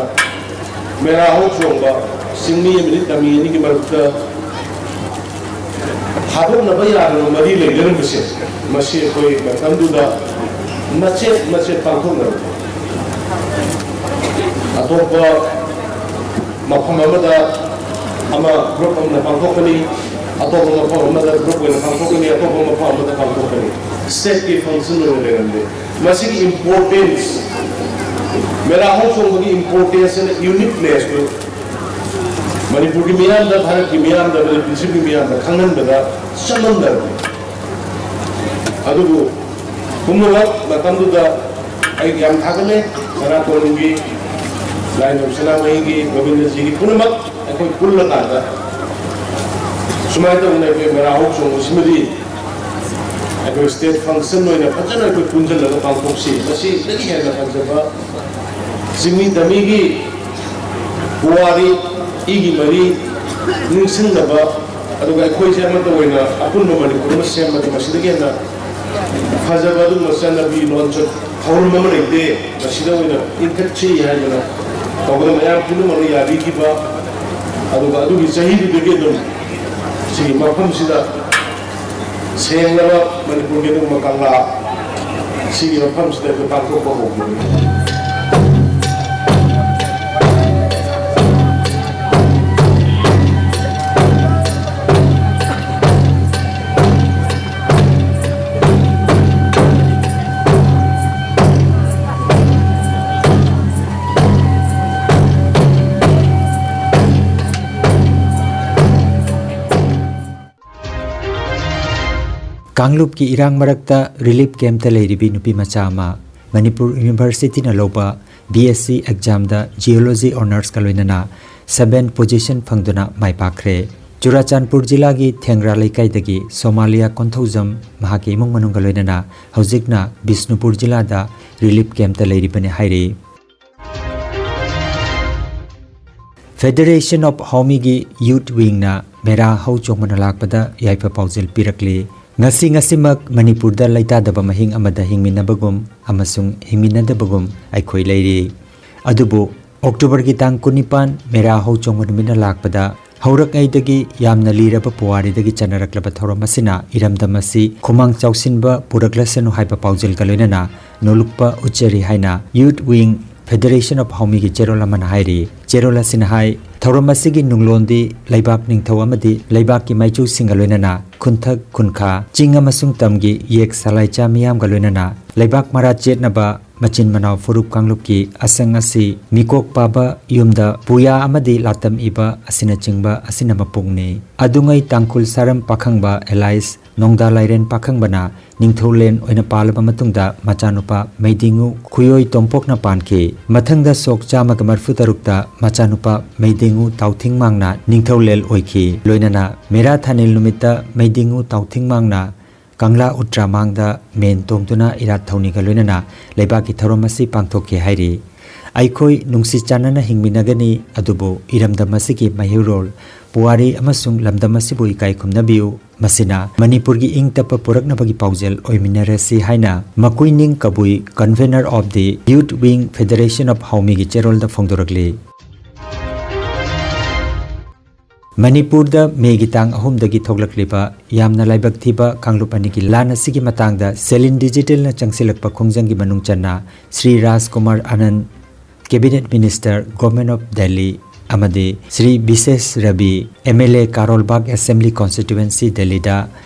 ꯃꯦꯔꯥ ꯍꯧ ꯆꯣꯡꯕ ꯆꯤꯡꯃꯤ ꯑꯃꯗꯤ ꯇꯝꯃꯤ ꯑꯅꯤꯒꯤ ꯃꯔꯛꯇ ꯊꯥꯗꯣꯛꯅꯕ ꯌꯥꯗꯕ ꯃꯔꯤ ꯂꯩꯅꯔꯝꯕꯁꯦ, ꯃꯁꯤ ꯑꯩꯈꯣꯏ ꯃꯇꯝꯗꯨꯗ ꯃꯆꯦꯠ ꯃꯆꯦꯠ ꯄꯥꯡꯊꯣꯛꯅꯔꯝꯃꯤ꯫ ꯑꯇꯣꯞꯄ ꯃꯐꯝ ꯑꯃꯗ ꯑꯃ ꯒ꯭ꯔꯨꯞ ꯑꯃꯅ ꯄꯥꯡꯊꯣꯛꯀꯅꯤ, ꯑꯇꯣꯞꯄ ꯃꯐꯝ ꯑꯃꯗ ꯒ꯭ꯔꯨꯞ ꯑꯣꯏꯅ ꯄꯥꯡꯊꯣꯛꯀꯅꯤ, ꯑꯇꯣꯞꯄ ꯃꯐꯝ ꯑꯃꯗ ꯄꯥꯡꯊꯣꯛꯀꯅꯤ꯫ ꯁ꯭ꯇꯦꯠꯀꯤ ꯐꯪꯁꯟ ꯑꯣꯏꯅ ꯂꯩꯔꯝꯗꯦ꯫ ꯃꯁꯤꯒꯤ ꯏꯝꯄꯣꯔꯇꯦꯟꯁ, ꯃꯦꯔꯥ ꯍꯧ ꯆꯣꯡꯕꯒꯤ ꯏꯝꯄꯣꯔꯇꯦꯟꯁ ꯑꯦꯟ ꯌꯨꯅꯤꯛꯅꯦꯁꯇꯨ ꯃꯅꯤꯄꯨꯔꯒꯤ ꯃꯤꯌꯥꯝꯗ, ꯚꯥꯔꯠꯀꯤ ꯃꯤꯌꯥꯝꯗ, ꯑꯃꯗꯤ ꯄ꯭ꯔꯤꯊꯤꯕꯤꯒꯤ ꯃꯤꯌꯥꯝꯗ ꯈꯪꯍꯟꯕꯗ ꯆꯃꯝꯅꯔꯝꯃꯤ꯫ ꯑꯗꯨꯕꯨ ꯄꯨꯝꯅꯃꯛ ꯃꯇꯝꯗꯨꯗ ꯑꯩ ꯌꯥꯝ ꯊꯥꯒꯠꯂꯦ, ꯁꯅꯥꯇꯣꯟꯒꯤ, ꯂꯥꯏꯅꯤꯡꯊꯧ ꯁꯅꯥꯃꯍꯤꯒꯤ, ꯒꯣꯕꯤꯟꯗꯖꯤꯒꯤ ꯄꯨꯝꯅꯃꯛ ꯑꯩꯈꯣꯏ ꯄꯨꯜꯂꯀꯥꯟꯗ ꯁꯨꯃꯥꯏꯅ ꯇꯧꯗꯅ ꯑꯩꯈꯣꯏ ꯃꯦꯔꯥ ꯍꯧ ꯆꯣꯡꯕꯁꯤꯃꯗꯤ ꯑꯩꯈꯣꯏ ꯁ꯭ꯇꯦꯠ ꯐꯪꯁꯟ ꯑꯣꯏꯅ ꯐꯖꯅ ꯑꯩꯈꯣꯏ ꯄꯨꯟꯁꯤꯜꯂꯒ ꯄꯥꯡꯊꯣꯛꯁꯤ꯫ ꯃꯁꯤꯗꯒꯤ ꯍꯦꯟꯅ ꯐꯖꯕ ꯆꯤꯡꯃꯤ ꯇꯝꯃꯤꯒꯤ ꯄꯨꯋꯥꯔꯤ, ꯏꯒꯤ ꯃꯔꯤ ꯅꯤꯡꯁꯤꯡꯅꯕ, ꯑꯗꯨꯒ ꯑꯩꯈꯣꯏꯁꯦ ꯑꯃꯠꯇ ꯑꯣꯏꯅ ꯑꯄꯨꯟꯕ ꯃꯅꯤꯄꯨꯔ ꯑꯃ ꯁꯦꯝꯕꯗ ꯃꯁꯤꯗꯒꯤ ꯍꯦꯟꯅ ꯐꯖꯕ ꯑꯗꯨꯒꯨꯝꯕ ꯆꯠꯅꯕꯤ ꯂꯣꯟꯆꯠ ꯊꯧꯔꯝ ꯑꯃ ꯂꯩꯇꯦ꯫ ꯃꯁꯤꯗ ꯑꯣꯏꯅ ꯏꯟꯈꯠꯁꯤ ꯍꯥꯏꯗꯅ ꯇꯧꯕꯗ ꯃꯌꯥꯝ ꯄꯨꯝꯅꯃꯛꯅ ꯌꯥꯕꯤꯈꯤꯕ, ꯑꯗꯨꯒ ꯑꯗꯨꯒꯤ ꯆꯍꯤꯗꯨꯗꯒꯤ ꯑꯗꯨꯝ ꯁꯤꯒꯤ ꯃꯐꯝꯁꯤꯗ ꯁꯦꯡꯂꯕ ꯃꯅꯤꯄꯨꯔꯒꯤ ꯑꯗꯨꯒꯨꯝꯕ ꯀꯪꯂꯥ ꯁꯤꯒꯤ ꯃꯐꯝꯁꯤꯗ ꯑꯩꯈꯣꯏ ꯄꯥꯡꯊꯣꯛꯄ ꯍꯧꯈꯤꯕꯅꯤ꯫ ꯀꯥꯡꯂꯨꯞꯀꯤ ꯏꯔꯥꯡ ꯃꯔꯛꯇ ꯔꯤꯂꯤꯐ ꯀꯦꯝꯞꯇ ꯂꯩꯔꯤꯕꯤ ꯅꯨꯄꯤ ꯃꯆꯥ ꯑꯃ ꯃꯅꯤꯄꯨꯔ ꯌꯨꯅꯤꯚꯔꯁꯤꯇꯤꯅ ꯂꯧꯕ ꯕꯤ ꯑꯦꯁ ꯁꯤ ꯑꯦꯛꯖꯥꯝꯗ ꯖꯤꯑꯣꯂꯣꯖꯤ ꯑꯣꯅꯔꯁꯀ ꯂꯣꯏꯅꯅ ꯁꯚꯦꯟ ꯄꯣꯖꯤꯁꯟ ꯐꯪꯗꯨꯅ ꯃꯥꯏ ꯄꯥꯛꯈ꯭ꯔꯦ꯫ ꯆꯨꯔꯥꯆꯥꯟꯄꯨꯔ ꯖꯤꯂꯥꯒꯤ ꯊꯦꯡꯒ꯭ꯔꯥ ꯂꯩꯀꯥꯏꯗꯒꯤ ꯁꯣꯃꯥꯂꯤꯌꯥ ꯀꯣꯟꯊꯧꯖꯝ ꯃꯍꯥꯛꯀꯤ ꯏꯃꯨꯡ ꯃꯅꯨꯡꯒ ꯂꯣꯏꯅꯅ ꯍꯧꯖꯤꯛꯅ ꯕꯤꯁꯅꯨꯄꯨꯔ ꯖꯤꯂꯥꯗ ꯔꯤꯂꯤꯐ ꯀꯦꯝꯞꯇ ꯂꯩꯔꯤꯕꯅꯤ ꯍꯥꯏꯔꯤ꯫ Federation of ꯍꯥꯎꯃꯤꯒꯤ ꯌꯨꯠ ꯋꯤꯡꯅ ꯃꯦꯔꯥ ꯍꯧ ꯆꯣꯡꯕꯅ ꯂꯥꯛꯄꯗ ꯌꯥꯏꯐ ꯄꯥꯎꯖꯦꯜ ꯄꯤꯔꯛꯂꯤ꯫ ꯉꯁꯤ ꯉꯁꯤꯃꯛ ꯃꯅꯤꯄꯨꯔꯗ ꯂꯩꯇꯥꯗꯕ ꯃꯍꯤꯡ ꯑꯃꯗ ꯍꯤꯡꯃꯤꯟꯅꯕꯒꯨꯝ ꯑꯃꯁꯨꯡ ꯍꯤꯡꯃꯤꯟꯅꯗꯕꯒꯨꯝ ꯑꯩꯈꯣꯏ ꯂꯩꯔꯤ꯫ ꯑꯗꯨꯕꯨ ꯑꯣꯛꯇꯣꯕꯔꯒꯤ ꯇꯥꯡ ꯀꯨꯟꯅꯤꯄꯥꯟ ꯃꯦꯔꯥ ꯍꯧ ꯆꯣꯡꯕ ꯅꯨꯃꯤꯠꯅ ꯂꯥꯛꯄꯗ ꯍꯧꯔꯛꯉꯩꯗꯒꯤ ꯌꯥꯝꯅ ꯂꯤꯔꯕ ꯄꯨꯋꯥꯔꯤꯗꯒꯤ ꯆꯠꯅꯔꯛꯂꯕ ꯊꯧꯔꯝ ꯑꯁꯤꯅ ꯏꯔꯝꯗꯝ ꯑꯁꯤ ꯈꯨꯃꯥꯡ ꯆꯥꯎꯁꯤꯟꯕ ꯄꯨꯔꯛꯂꯁꯅꯨ ꯍꯥꯏꯕ ꯄꯥꯎꯖꯦꯜꯒ ꯂꯣꯏꯅꯅ ꯅꯣꯂꯨꯛꯄ ꯎꯠꯆꯔꯤ ꯍꯥꯏꯅ ꯌꯨꯠ ꯋꯤꯡ ꯐꯦꯗꯔꯦꯁꯟ ꯑꯣꯐ ꯍꯥꯎꯃꯤꯒꯤ ꯆꯦꯔꯣꯜ ꯑꯃꯅ ꯍꯥꯏꯔꯤ꯫ ꯆꯦꯔꯣꯜ ꯑꯁꯤꯅ ꯍꯥꯏ, ꯊꯧꯔꯝ ꯑꯁꯤꯒꯤ ꯅꯨꯡꯂꯣꯟꯗꯤ ꯂꯩꯕꯥꯛ ꯅꯤꯡꯊꯧ ꯑꯃꯗꯤ ꯂꯩꯕꯥꯛꯀꯤ ꯃꯥꯏꯆꯨꯁꯤꯡꯒ ꯂꯣꯏꯅꯅ ꯈꯨꯟꯊꯛ, ꯈꯨꯟꯈꯥ, ꯆꯤꯡ ꯑꯃꯁꯨꯡ ꯇꯝꯒꯤ ꯌꯦꯛ ꯁꯂꯥꯏꯆꯥ ꯃꯤꯌꯥꯝꯒ ꯂꯣꯏꯅꯅ ꯂꯩꯕꯥꯛ ꯃꯔꯥ ꯆꯦꯠꯅꯕ ꯃꯆꯤꯟ ꯃꯅꯥꯎ ꯐꯨꯔꯨꯞ ꯀꯥꯡꯂꯨꯞꯀꯤ ꯑꯁꯪ ꯑꯁꯤ ꯃꯤꯀꯣꯛ ꯄꯥꯕ ꯌꯨꯝꯗ ꯄꯨꯌꯥ ꯑꯃꯗꯤ ꯂꯥꯇꯝ ꯏꯕ ꯑꯁꯤꯅꯆꯤꯡꯕ ꯑꯁꯤꯅ ꯃꯄꯨꯡꯅꯤ꯫ ꯑꯗꯨꯉꯩ ꯇꯥꯡꯈꯨꯜ ꯁꯥꯔꯝ ꯄꯥꯈꯪꯕ ꯑꯦꯂꯥꯏꯁ ꯅꯣꯡꯗꯥ ꯂꯥꯏꯔꯦꯟ ꯄꯥꯈꯪꯕꯅ ꯅꯤꯡꯊꯧꯂꯦꯟ ꯑꯣꯏꯅ ꯄꯥꯜꯂꯕ ꯃꯇꯨꯡꯗ ꯃꯆꯥꯅꯨꯄꯥ ꯃꯩꯗꯤꯡꯉꯨ ꯈꯨꯌꯣꯏ ꯇꯣꯝꯄꯣꯛꯅ ꯄꯥꯟꯈꯤ꯫ ꯃꯊꯪꯗ ꯁꯣꯛ ꯆꯥꯝꯃꯒ ꯃꯔꯤꯐꯨ ꯇꯔꯨꯛꯇ ꯃꯆꯥꯅꯨꯄꯥ ꯃꯩꯗꯤꯡꯉꯨ ꯇꯥꯎꯊꯤꯡꯃꯥꯡꯅ ꯅꯤꯡꯊꯧꯂꯦꯜ ꯑꯣꯏꯈꯤ꯫ ꯂꯣꯏꯅꯅ ꯃꯦꯔꯥ ꯊꯥꯅꯤꯜ ꯅꯨꯃꯤꯠꯇ ꯃꯩꯗꯤꯡꯉꯨ ꯇꯥꯎꯊꯤꯡꯃꯥꯡꯅ ꯀꯪꯂꯥ ꯎꯇ꯭ꯔꯥ ꯃꯥꯡꯗ ꯃꯦꯟ ꯇꯣꯡꯗꯨꯅ ꯏꯔꯥꯠ ꯊꯧꯅꯤꯒ ꯂꯣꯏꯅꯅ ꯂꯩꯕꯥꯛꯀꯤ ꯊꯧꯔꯝ ꯑꯁꯤ ꯄꯥꯡꯊꯣꯛꯈꯤ ꯍꯥꯏꯔꯤ꯫ ꯑꯩꯈꯣꯏ ꯅꯨꯡꯁꯤ ꯆꯥꯟꯅꯅ ꯍꯤꯡꯃꯤꯟꯅꯒꯅꯤ, ꯑꯗꯨꯕꯨ ꯏꯔꯝꯗꯝ ꯑꯁꯤꯒꯤ ꯃꯩꯍꯧꯔꯣꯜ, ꯄꯨꯋꯥꯔꯤ ꯑꯃꯁꯨꯡ ꯂꯝꯗꯝ ꯑꯁꯤꯕꯨ ꯏꯀꯥꯏ ꯈꯨꯝꯅꯕꯤꯌꯨ꯫ ꯃꯁꯤꯅ ꯃꯅꯤꯄꯨꯔꯒꯤ ꯏꯪ ꯇꯞꯄ ꯄꯨꯔꯛꯅꯕꯒꯤ ꯄꯥꯎꯖꯦꯜ ꯑꯣꯏꯃꯤꯟꯅꯔꯁꯤ ꯍꯥꯏꯅ ꯃꯀꯨꯏꯅꯤꯡ ꯀꯕꯨꯏ, convener of the Youth Wing Federation of ꯍꯥꯎꯃꯤꯒꯤ ꯆꯦꯔꯣꯜꯗ ꯐꯣꯡꯗꯣꯔꯛꯂꯤ꯫ ꯃꯅꯤꯄꯨꯔꯗ ꯃꯦꯒꯤ ꯇꯥꯡ ꯑꯍꯨꯝꯗꯒꯤ ꯊꯣꯛꯂꯛꯂꯤꯕ ꯌꯥꯝꯅ ꯂꯥꯏꯕꯛ ꯊꯤꯕ ꯀꯥꯡꯂꯨꯞ ꯑꯅꯤꯒꯤ ꯂꯥꯟ ꯑꯁꯤꯒꯤ ꯃꯇꯥꯡꯗ ꯁꯦꯂꯤꯟ ꯗꯤꯖꯤꯇꯦꯜꯅ ꯆꯪꯁꯤꯜꯂꯛꯄ ꯈꯣꯡꯖꯪꯒꯤ ꯃꯅꯨꯡ ꯆꯟꯅ ꯁ꯭ꯔꯤ ꯔꯥꯖꯀꯨꯃꯥꯔ ꯑꯅꯟ, Cabinet Minister, Government of Delhi, ꯑꯃꯗꯤ Shri Bishesh Ravi, M L A, Karol Bagh Assembly Constituency, ꯗꯦꯜꯂꯤꯗ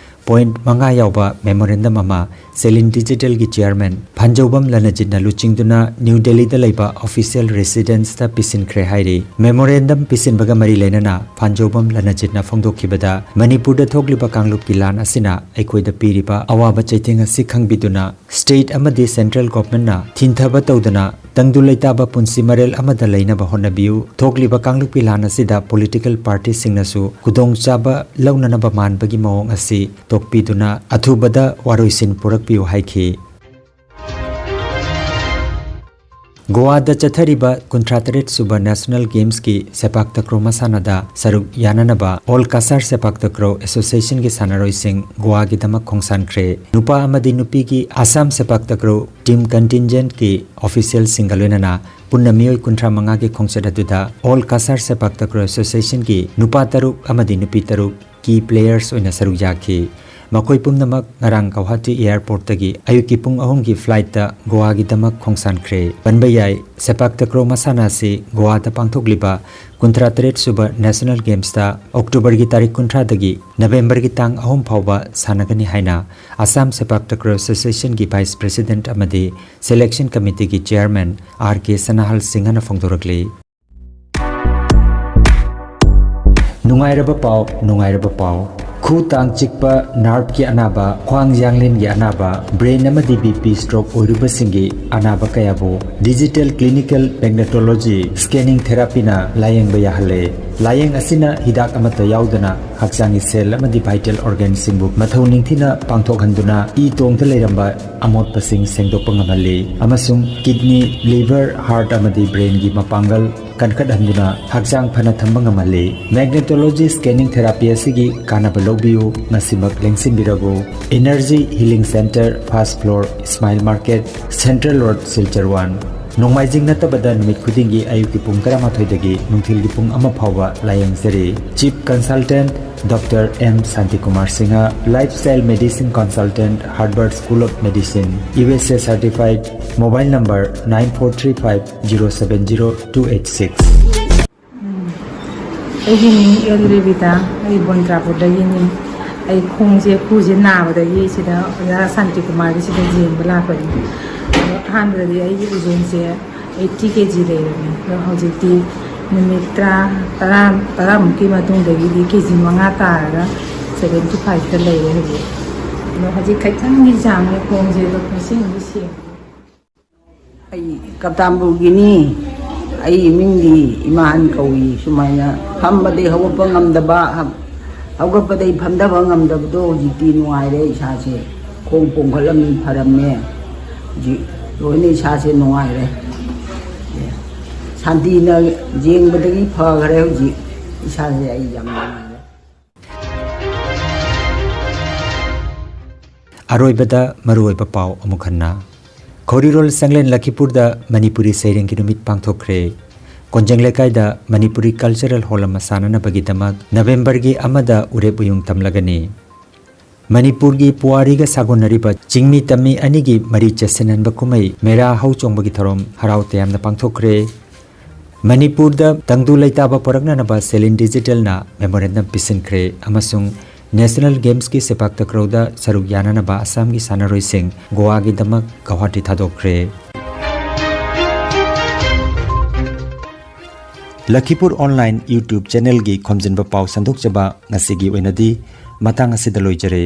ꯄꯣꯏꯟꯠ ꯃꯉꯥ ꯌꯥꯎꯕ ꯃꯦꯃꯣꯔꯦꯟꯗꯝ ꯑꯃ ꯁꯦꯂꯤꯟ ꯗꯤꯖꯤꯇꯦꯜꯒꯤ ꯆꯤꯌꯔꯃꯦꯟ ꯐꯥꯟꯖꯧꯕꯝ ꯂꯅꯖꯤꯠꯅ ꯂꯨꯆꯤꯡꯗꯨꯅ ꯅ꯭ꯌꯨ ꯗꯦꯜꯂꯤꯗ ꯂꯩꯕ ꯑꯣꯐꯤꯁꯤꯌꯦꯜ ꯔꯦꯁꯤꯗꯦꯟꯁꯇ ꯄꯤꯁꯤꯟꯈ꯭ꯔꯦ ꯍꯥꯏꯔꯤ꯫ ꯃꯦꯃꯣꯔꯦꯟꯗꯝ ꯄꯤꯁꯤꯟꯕꯒ ꯃꯔꯤ ꯂꯩꯅꯅ ꯐꯥꯟꯖꯧꯕꯝ ꯂꯅꯖꯤꯠꯅ ꯐꯣꯡꯗꯣꯛꯈꯤꯕꯗ, ꯃꯅꯤꯄꯨꯔꯗ ꯊꯣꯛꯂꯤꯕ ꯀꯥꯡꯂꯨꯞꯀꯤ ꯂꯥꯟ ꯑꯁꯤꯅ ꯑꯩꯈꯣꯏꯗ ꯄꯤꯔꯤꯕ ꯑꯋꯥꯕ ꯆꯩꯊꯦꯡ ꯑꯁꯤ ꯈꯪꯕꯤꯗꯨꯅ, ꯁ꯭ꯇꯦꯠ ꯑꯃꯗꯤ ꯁꯦꯟꯇ꯭ꯔꯦꯜ ꯒꯣꯚꯔꯟꯃꯦꯟꯠꯅ ꯊꯤꯟꯊꯕ ꯇꯧꯗꯅ ꯇꯪꯗꯨ ꯂꯩꯇꯥꯕ ꯄꯨꯟꯁꯤ ꯃꯔꯦꯜ ꯑꯃꯗ ꯂꯩꯅꯕ ꯍꯣꯠꯅꯕꯤꯌꯨ꯫ ꯊꯣꯛꯂꯤꯕ ꯀꯥꯡꯂꯨꯞꯀꯤ ꯂꯥꯟ ꯑꯁꯤꯗ ꯄꯣꯂꯤꯇꯤꯀꯦꯜ ꯄꯥꯔꯇꯤꯁꯤꯡꯅꯁꯨ ꯈꯨꯗꯣꯡꯆꯥꯕ ꯂꯧꯅꯅꯕ ꯃꯥꯟꯕꯒꯤ ꯃꯑꯣꯡ ꯑꯁꯤ ꯇꯣꯛꯄꯤꯗꯨꯅ ꯑꯊꯨꯕꯗ ꯋꯥꯔꯣꯏꯁꯤꯟ ꯄꯨꯔꯛꯄꯤꯌꯨ ꯍꯥꯏꯈꯤ꯫ ꯒꯣꯋꯥꯗ ꯆꯠꯊꯔꯤꯕ ꯀꯨꯟꯊ꯭ꯔꯥ ꯇꯔꯦꯠ ꯁꯨꯕ ꯅꯦꯁꯅꯦꯜ ꯒꯦꯝꯁꯀꯤ ꯁꯦꯄꯥꯛ ꯇꯀ꯭ꯔꯣ ꯃꯁꯥꯟꯅꯗ ꯁꯔꯨꯛ ꯌꯥꯅꯅꯕ ꯑꯣꯜ ꯀꯁꯥꯔ ꯁꯦꯄꯥꯛ ꯇꯀ꯭ꯔꯣ ꯑꯦꯁꯣꯁꯤꯌꯦꯁꯟꯒꯤ ꯁꯥꯟꯅꯔꯣꯏꯁꯤꯡ ꯒꯣꯋꯥꯒꯤꯗꯃꯛ ꯈꯣꯡꯁꯥꯟꯈ꯭ꯔꯦ꯫ ꯅꯨꯄꯥ ꯑꯃꯗꯤ ꯅꯨꯄꯤꯒꯤ ꯑꯁꯥꯝ ꯁꯦꯄꯥꯛ ꯇꯀ꯭ꯔꯣ ꯇꯤꯝ ꯀꯟꯇꯤꯟꯖꯦꯟꯠꯀꯤ ꯑꯣꯐꯤꯁꯤꯌꯦꯜꯁꯤꯡꯒ ꯂꯣꯏꯅꯅ ꯄꯨꯟꯅ ꯃꯤꯑꯣꯏ ꯀꯨꯟꯊ꯭ꯔꯥ ꯃꯉꯥꯒꯤ ꯈꯣꯡꯆꯠ ꯑꯗꯨꯗ ꯑꯣꯜ ꯀꯁꯥꯔ ꯁꯦꯄꯥꯛ ꯇꯀ꯭ꯔꯣ ꯑꯦꯁꯣꯁꯤꯌꯦꯁꯟꯒꯤ ꯅꯨꯄꯥ ꯇꯔꯨꯛ ꯑꯃꯗꯤ ꯅꯨꯄꯤ ꯇꯔꯨꯛ ꯀꯤ ꯄ꯭ꯂꯦꯌꯔꯁ ꯑꯣꯏꯅ ꯁꯔꯨꯛ ꯌꯥꯈꯤ꯫ ꯃꯈꯣꯏ ꯄꯨꯝꯅꯃꯛ ꯉꯔꯥꯡ ꯒꯧꯍꯥꯇꯤ ꯑꯦꯌꯔꯄꯣꯔꯠꯇꯒꯤ ꯑꯌꯨꯛꯀꯤ ꯄꯨꯡ ꯑꯍꯨꯝꯒꯤ ꯐ꯭ꯂꯥꯏꯠꯇ ꯒꯣꯋꯥꯒꯤꯗꯃꯛ ꯈꯣꯡꯁꯥꯟꯈ꯭ꯔꯦ꯫ ꯄꯟꯕ ꯌꯥꯏ, ꯁꯦꯄꯥꯛ ꯇꯀ꯭ꯔꯣ ꯃꯁꯥꯟꯅ ꯑꯁꯤ ꯒꯣꯋꯥꯗ ꯄꯥꯡꯊꯣꯛꯂꯤꯕ ꯀꯨꯟꯊ꯭ꯔꯥ ꯇꯔꯦꯠ ꯁꯨꯕ ꯅꯦꯁꯅꯦꯜ ꯒꯦꯝꯁꯇ ꯑꯣꯛꯇꯣꯕꯔꯒꯤ ꯇꯥꯔꯤꯛ ꯀꯨꯟꯊ꯭ꯔꯥꯗꯒꯤ ꯅꯕꯦꯝꯕꯔꯒꯤ ꯇꯥꯡ ꯑꯍꯨꯝ ꯐꯥꯎꯕ ꯁꯥꯟꯅꯒꯅꯤ ꯍꯥꯏꯅ ꯑꯁꯥꯝ ꯁꯦꯄꯥꯛ ꯇꯀ꯭ꯔꯣ ꯑꯦꯁꯣꯁꯤꯌꯦꯁꯟꯒꯤ ꯚꯥꯏꯁ ꯄ꯭ꯔꯦꯁꯤꯗꯦꯟꯠ ꯑꯃꯗꯤ ꯁꯦꯂꯦꯛꯁꯟ ꯀꯃꯤꯇꯤꯒꯤ ꯆꯤꯌꯔꯃꯦꯟ ꯑꯥꯔ ꯀꯦ ꯁꯅꯥꯍꯜ ꯁꯤꯡꯍꯅ ꯐꯣꯡꯗꯣꯔꯛꯂꯤ꯫ ꯅꯨꯡꯉꯥꯏꯔꯕ ꯄꯥꯎ, ꯅꯨꯡꯉꯥꯏꯔꯕ ꯄꯥꯎ꯫ ꯈꯨ ꯇꯥꯡ ꯆꯤꯛꯄ, ꯅꯥꯔꯚꯀꯤ ꯑꯅꯥꯕ, ꯈ꯭ꯋꯥꯡ ꯌꯥꯡꯂꯦꯟꯒꯤ ꯑꯅꯥꯕ, ꯕ꯭ꯔꯦꯟ ꯑꯃꯗꯤ ꯕꯤ ꯄꯤ ꯁ꯭ꯇ꯭ꯔꯣꯛ ꯑꯣꯏꯔꯨꯕꯁꯤꯡꯒꯤ ꯑꯅꯥꯕ ꯀꯌꯥꯕꯨ ꯗꯤꯖꯤꯇꯦꯜ ꯀ꯭ꯂꯤꯅꯤꯀꯦꯜ ꯃꯦꯒꯅꯦꯇꯣꯂꯣꯖꯤ ꯁ꯭ꯀꯦꯅꯤꯡ ꯊꯦꯔꯥꯄꯤꯅ ꯂꯥꯌꯦꯡꯕ ꯌꯥꯍꯜꯂꯦ꯫ ꯂꯥꯌꯦꯡ ꯑꯁꯤꯅ ꯍꯤꯗꯥꯛ ꯑꯃꯠꯇ ꯌꯥꯎꯗꯅ ꯍꯛꯆꯥꯡꯒꯤ ꯁꯦꯜ ꯑꯃꯗꯤ ꯚꯥꯏꯇꯦꯜ ꯑꯣꯔꯒꯥꯟꯁꯤꯡꯕꯨ ꯃꯊꯧ ꯅꯤꯡꯊꯤꯅ ꯄꯥꯡꯊꯣꯛꯍꯟꯗꯨꯅ ꯏ ꯇꯣꯡꯗ ꯂꯩꯔꯝꯕ ꯑꯃꯣꯠꯄꯁꯤꯡ ꯁꯦꯡꯗꯣꯛꯄ ꯉꯝꯍꯜꯂꯤ ꯑꯃꯁꯨꯡ ꯀꯤꯗꯅꯤ, ꯂꯤꯚꯔ, ꯍꯥꯔꯠ ꯑꯃꯗꯤ ꯕ꯭ꯔꯦꯟꯒꯤ ꯃꯄꯥꯡꯒꯜ ꯀꯟꯈꯠꯍꯟꯗꯨꯅ ꯍꯛꯆꯥꯡ ꯐꯅ ꯊꯝꯕ ꯉꯝꯍꯜꯂꯤ꯫ ꯃꯦꯒꯅꯦꯇꯣꯂꯣꯖꯤ ꯁ꯭ꯀꯦꯅꯤꯡ ꯊꯦꯔꯥꯄꯤ ꯑꯁꯤꯒꯤ ꯀꯥꯟꯅꯕ ꯂꯧꯕꯤꯌꯨ, ꯉꯁꯤꯃꯛ ꯂꯦꯡꯁꯤꯟꯕꯤꯔꯕꯨ꯫ Energy healing centre, first floor, Ismail market, central road, Silchar one. ꯅꯣꯡꯃꯥꯏꯖꯤꯡ ꯅꯠꯇꯕꯗ ꯅꯨꯃꯤꯠ ꯈꯨꯗꯤꯡꯒꯤ ꯑꯌꯨꯛꯀꯤ ꯄꯨꯡ ꯇꯔꯥꯃꯥꯊꯣꯏꯗꯒꯤ ꯅꯨꯡꯊꯤꯜꯒꯤ ꯄꯨꯡ ꯑꯃ ꯐꯥꯎꯕ ꯂꯥꯌꯦꯡꯖꯔꯤ꯫ Chief consultant doctor M Shantikumar Singh, lifestyle medicine consultant, Harvard school of medicine, U S A certified, mobile number nine four three five zero seven zero two eight six. ꯑꯩꯒꯤ ꯃꯤꯡ ꯑꯦꯜ ꯔꯦꯕꯤꯇꯥ, ꯑꯩ ꯕꯣꯟꯇ꯭ꯔꯥꯄꯨꯔꯗꯒꯤꯅꯤ꯫ ꯑꯩ ꯈꯣꯡꯁꯦ, ꯈꯨꯁꯦ ꯅꯥꯕꯗꯒꯤ ꯁꯤꯗ ꯑꯣꯖꯥ ꯁꯥꯟꯇꯤꯀꯨꯃꯥꯔꯒꯤ ꯁꯤꯗ ꯌꯦꯡꯕ ꯂꯥꯛꯄꯅꯤ꯫ ꯑꯗꯣ ꯑꯍꯥꯟꯕꯗꯗꯤ ꯑꯩꯒꯤ ꯑꯣꯖꯟꯁꯦ eighty K G ꯂꯩꯔꯝꯃꯤ꯫ ꯑꯗꯣ ꯍꯧꯖꯤꯛꯇꯤ ꯅꯨꯃꯤꯠ ꯇꯔꯥ, ꯇꯔꯥ, ꯇꯔꯥꯃꯨꯛꯀꯤ ꯃꯇꯨꯡꯗꯒꯤꯗꯤ K G ꯃꯉꯥ ꯇꯥꯔꯒ seventy fiveꯇ ꯂꯩꯔꯦ ꯍꯧꯖꯤꯛ꯫ ꯑꯗꯣ ꯍꯧꯖꯤꯛ ꯈꯤꯇꯪꯒꯤ ꯆꯥꯡꯅꯦ ꯈꯣꯡꯁꯦ, ꯑꯗꯣ ꯉꯁꯤꯃꯗꯤ ꯁꯦꯡꯉꯦ꯫ ꯑꯩ ꯀꯞꯇꯥꯟꯄꯨꯔꯒꯤꯅꯤ꯫ ꯑꯩ ꯃꯤꯡꯗꯤ ꯏꯃꯥꯟ ꯀꯧꯏ꯫ ꯁꯨꯃꯥꯏꯅ ꯐꯝꯕꯗꯩ ꯍꯧꯒꯠꯄ ꯉꯝꯗꯕ, ꯍꯧꯒꯠꯄꯗꯩ ꯐꯝꯊꯕ ꯉꯝꯗꯕꯗꯣ ꯍꯧꯖꯤꯛꯇꯤ ꯅꯨꯡꯉꯥꯏꯔꯦ ꯏꯁꯥꯁꯦ꯫ ꯈꯣꯡ ꯄꯣꯝꯈꯠꯂꯝꯃꯤ ꯐꯔꯝꯃꯦ꯫ ꯍꯧꯖꯤꯛ ꯂꯣꯏꯅ ꯏꯁꯥꯁꯦ ꯅꯨꯡꯉꯥꯏꯔꯦ꯫ ꯁꯥꯟꯇꯤꯅ ꯌꯦꯡꯕꯗꯒꯤ ꯐꯈ꯭ꯔꯦ ꯍꯧꯖꯤꯛ꯫ ꯏꯁꯥꯁꯦ ꯑꯩ ꯌꯥꯝ ꯅꯨꯡꯉꯥꯏꯔꯦ꯫ ꯑꯔꯣꯏꯕꯗ ꯃꯔꯨꯑꯣꯏꯕ ꯄꯥꯎ ꯑꯃꯨꯛ ꯍꯟꯅ꯫ ꯈꯧꯔꯤꯔꯣꯜ ꯆꯥꯡꯂꯦꯟ ꯂꯈꯤꯄꯨꯔꯗ ꯃꯅꯤꯄꯨꯔꯤ ꯁꯩꯔꯦꯡꯒꯤ ꯅꯨꯃꯤꯠ ꯄꯥꯡꯊꯣꯛꯈ꯭ꯔꯦ꯫ ꯀꯣꯟꯖꯦꯡ ꯂꯩꯀꯥꯏꯗ ꯃꯅꯤꯄꯨꯔꯤ ꯀꯜꯆꯔꯦꯜ ꯍꯣꯜ ꯑꯃ ꯁꯥꯅꯅꯕꯒꯤꯗꯃꯛ ꯅꯕꯦꯝꯕꯔꯒꯤ ꯑꯃꯗ ꯎꯔꯦꯞ ꯎꯌꯨꯡ ꯇꯝꯂꯒꯅꯤ꯫ ꯃꯅꯤꯄꯨꯔꯒꯤ ꯄꯨꯋꯥꯔꯤꯒ ꯁꯥꯒꯣꯟꯅꯔꯤꯕ ꯆꯤꯡꯃꯤ ꯇꯝꯃꯤ ꯑꯅꯤꯒꯤ ꯃꯔꯤ ꯆꯦꯠꯁꯤꯟꯍꯟꯕ ꯀꯨꯝꯍꯩ ꯃꯦꯔꯥ ꯍꯧ ꯆꯣꯡꯕꯒꯤ ꯊꯧꯔꯝ ꯍꯔꯥꯎ ꯇꯌꯥꯝꯅ ꯄꯥꯡꯊꯣꯛꯈ꯭ꯔꯦ꯫ ꯃꯅꯤꯄꯨꯔꯗ ꯇꯪꯗꯨ ꯂꯩꯇꯥꯕ ꯄꯨꯔꯛꯅꯅꯕ ꯁꯦꯂꯤꯟ ꯗꯤꯖꯤꯇꯦꯜꯅ ꯃꯦꯃꯣꯔꯦꯟꯗꯝ ꯄꯤꯁꯤꯟꯈ꯭ꯔꯦ ꯑꯃꯁꯨꯡ ꯅꯦꯁꯅꯦꯜ ꯒꯦꯝꯁꯀꯤ ꯁꯦꯄꯥꯛ ꯇꯀ꯭ꯔꯧꯗ ꯁꯔꯨꯛ ꯌꯥꯅꯅꯕ ꯑꯁꯥꯝꯒꯤ ꯁꯥꯟꯅꯔꯣꯏꯁꯤꯡ ꯒꯣꯋꯥꯒꯤꯗꯃꯛ ꯒꯧꯍꯥꯇꯤ ꯊꯥꯗꯣꯛꯈ꯭ꯔꯦ꯫ ꯂꯈꯤꯄꯨꯔ ꯑꯣꯟꯂꯥꯏꯟ YouTube ꯆꯦꯅꯦꯜꯒꯤ ꯈꯣꯝꯖꯤꯟꯕ ꯄꯥꯎ ꯁꯟꯗꯣꯛꯆꯕ ꯉꯁꯤꯒꯤ ꯑꯣꯏꯅꯗꯤ ꯃꯇꯥꯡ ꯑꯁꯤꯗ ꯂꯣꯏꯖꯔꯦ꯫